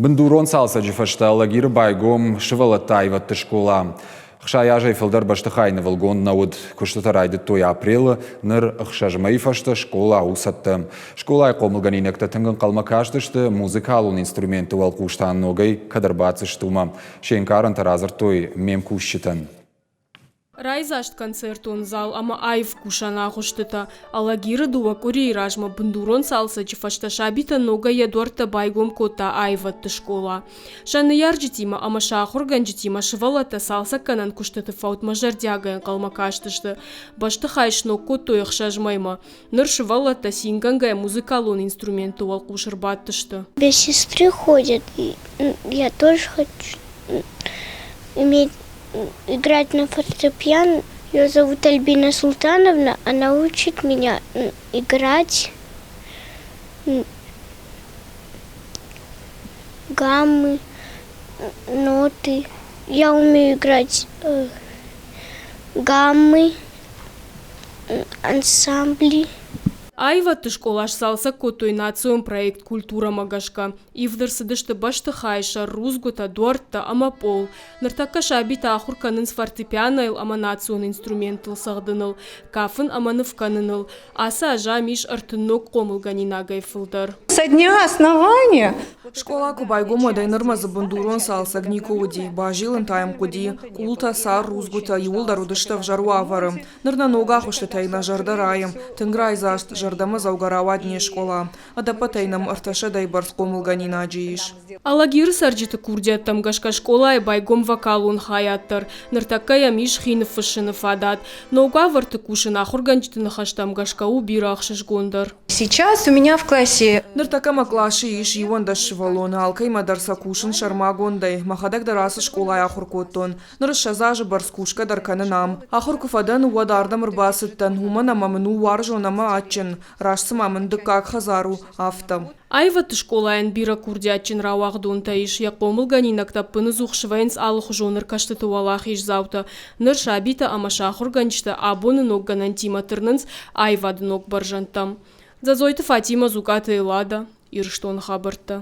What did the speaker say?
Бындурон цалцӕджы фӕстӕ Алагиры байгом сывӕллӕтты аивӕдты скъола. 60 азӕй фылдӕр бӕстыхай нывылгонд нӕ уыд. Куыстытӕ райдыдтой апрелы, ныр ӕхсӕз мӕйы фӕстӕ скъола у цӕттӕ. Скъолайы хъомылгӕнинӕгтӕ тынг ӕнхъӕлмӕ кастысты, музыкалон инструментты уӕлхъус та ногӕй кӕд ӕрбацыдысты, уымӕ. Се нкъарӕнтӕ радзырдтой ме мкусджытӕн. Райдзаст концертон зал ӕмӕ аив кусӕн агъуыстытӕ. Алагиры дыууӕ къуырийы размӕ бындурон цалцӕджы фӕстӕ сабитӕн ногӕй йӕ дуӕрттӕ байгом кодта аивӕдты скъола. Сӕ ныййарджытимӕ ӕмӕ сӕ ахуыргӕнджытимӕ сывӕллӕттӕ цалцӕггӕнӕн куыстыты фӕудмӕ зӕрдиагӕй ӕнхъӕлмӕ кастысты. Бӕстыхай сног кодтой ӕхсӕз мӕймӕ. Ныр сывӕллӕттӕ цингӕнгӕ музыкалон инструментты уӕлхъус ӕрбадтысты. Без сестры ходят, я тоже хочу иметь играть на фортепиано. Ее зовут Альбина Султановна. Она учит меня играть гаммы, ноты. Я умею играть гаммы, ансамбли. Аивӕдты скъола сцалцӕг кодтой национ проект «Культурӕ-мӕ гӕсгӕ. Ивд ӕрцыдысты бӕстыхайы сӕр, рудзгуытӕ, дуӕрттӕ ӕмӕ пъол. Ныртӕккӕ сабитӕ ахуыр кӕнынц фортепианойыл ӕмӕ национ инструменттыл цӕгъдыныл, кафын ӕмӕ ныв кӕныныл. Ацы аз ам ис 30 ног хъомылгӕнинагӕй фылдӕр. Со дня основания Скъола куы байгом, уӕдӕй нырмӕ дзы бындурон цалцӕг никуы уыди. Базилын та йӕм хъуыди. Къултӕ, цар, рудзгуытӕ иууылдӕр уыдысты ӕвзӕр уавӕры. Ныр нӕ ног агъуыстытӕй нӕ зӕрдӕ райы. Тынг райдзаст, зӕрдӕмӕдзӕугӕ рауад не скъола. Ӕдӕппӕтӕй нӕм ӕртӕсӕдӕй бӕрц хъомылгӕнинаджы ис. Алагиры цӕрджыты курдиӕттӕм гӕсгӕ скъолайы байгом вокалон хайад дӕр. Ныртӕккӕ йӕм ис хи ныффыссыны фадат. Ног уавӕрты кусын ахуыргӕнджыты ныхӕстӕм гӕсгӕ у бирӕ ӕхсызгондӕр. Сейчас у меня в классе Ныртӕккӕ мӕ къласы ис 11 сывӕллоны, алкӕимӕ дӕр сӕ кусын сӕрмагондӕй. Мӕхӕдӕг дӕр ацы скъолайы ахуыр кодтон. Ныр 20 азы бӕрц кусгӕ дӕр кӕнын ам. Ахуыр куы фӕдӕн, уӕд ардӕм ӕрбацыдтӕн, уымӕн ӕмӕ мын у уарзон ӕмӕ адджын. Раст цыма мын дыккаг хӕдзар у, афтӕ. Аивӕдты скъолайӕн бирӕ курдиатджын рауагъдонтӕ ис, йӕ хъомылгӕнинӕгтӕ ӕппыныдзух свӕййынц алыхуызон ӕркӕстыты уӕлахиздзаутӕ. Ныр сабитӕ ӕмӕ сӕ ахуыргӕнджытӕ абоны ног гӕнӕнтимӕ тырнынц аивады ног бӕрзӕндтӕм. Дзӕдзойты Фатимӕ, Дзукъаты Эллада, Ирыстоны хабӕрттӕ.